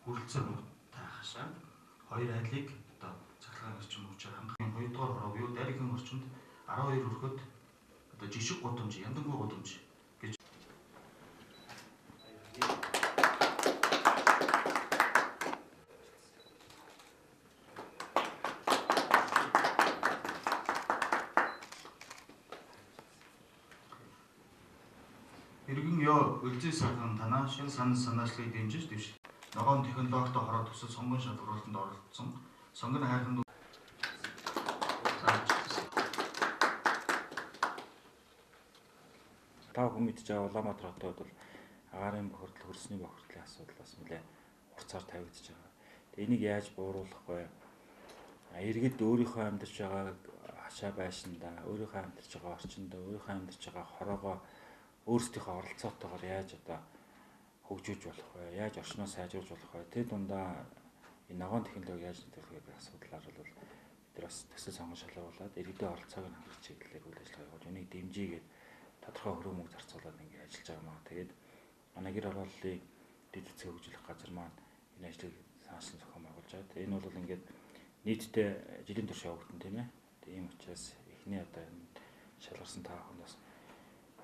Гүрэлцээ муутай хашаа хоёр айлыг одоо цахилгаан эрчим хүчээр хангах 2 дугаар хороо буюу даригийн орчинд 12 хүрэхэд одоо жишг гудамж, яндангуй гудамж гэж Иргэн ёо өлзий сайхан танаа шинэ санал санаачлалыг дэмжиж дэвшил. Ногоон технологитой хороо төсөл сонгон шалгаруулалтанд оролцсон сонгон хайрхан Та бүхэн мэдж байгаа, Улаанбаатар хотод бол агаарын бохирдол, хөрсний бохирдлын асуудал бас нэлээ хурцаар тавигдж байгаа. Тэгээ энийг яаж бууруулах вэ? Иргэд өөрийнхөө амьдарч байгаа хашаа байшиндаа, өөрийнхөө амьдарч байгаа орчиндөө, өөрийнхөө амьдарч байгаа хороогоо өөрсдийнхөө оролцоотойгоор яаж одоо хөгжүүлж болох вэ? Яаж орчноо сайжруулж болох вэ? Тэр дундаа энэ ногоон технологи яаж нэвтрүүлэх вэ гэх асуудлаар бол бид нар бас төсөл сонгон шалгаруулад иргэдийн оролцоог нь хангах чиглэлээр үйл ажиллагаа явуулж, энийг дэмжийгээд тодорхой хөрөө мөнгө зарцуулаад ингэ ажиллаж байгаа маа. Тэгээд манай гэр хорооллын дэд эцэг хөгжүүлэх газар маань энэ ажлыг санаачилан зохион байгуулж байгаа. Тэгээд энэ бол ингээд нийтдээ жилийн турш явагдана, тийм ээ. Тэгээд ийм учраас эхний одоо энэ шалгарсан та бүхэнд бас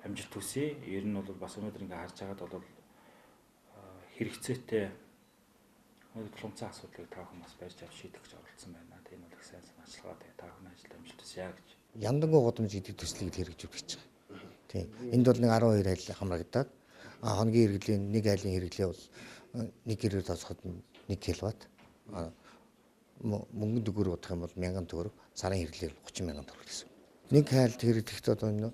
амжилт хүсье. Ер нь бол бас өнөөдөр ингээ харж байгаад бол хэрэгцээтэй тулгымцсан асуудлыг та бүхэн бас барьж авч шийдэх гэж оролцсон байна. Тэгээд энэ бол их сайн санаачлага. Тэгээд та бүхэн ажилд амжилт хүсье гэж. Яндангуй гудамж гэдэг төслийг хэрэгжүүлж гэж байгаа. Тийм. Энд бол нэг 12 айл хамрагдаад хоногийн хэрэглийн нэг айлын хэрэглээ бол нэг гэрээр тооцоход 1 кВт. Мөнгөн төгрөг бодох юм бол 1000 төгрөг, сарын хэрэглээ 30 мянган төгрөг гэсэн. Нэг айлд хэрэглэхэд одоо энэ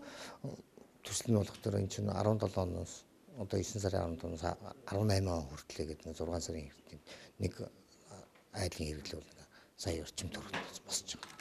төсөл нь болохоор энэ чинь 17 оноос одоо 9 сарын 17-наас 18 он хүртлээ гэдэг 6 сарын хэрэглээ нэг айлын хэрэглээ бол сая орчим төгрөг босч байгаа.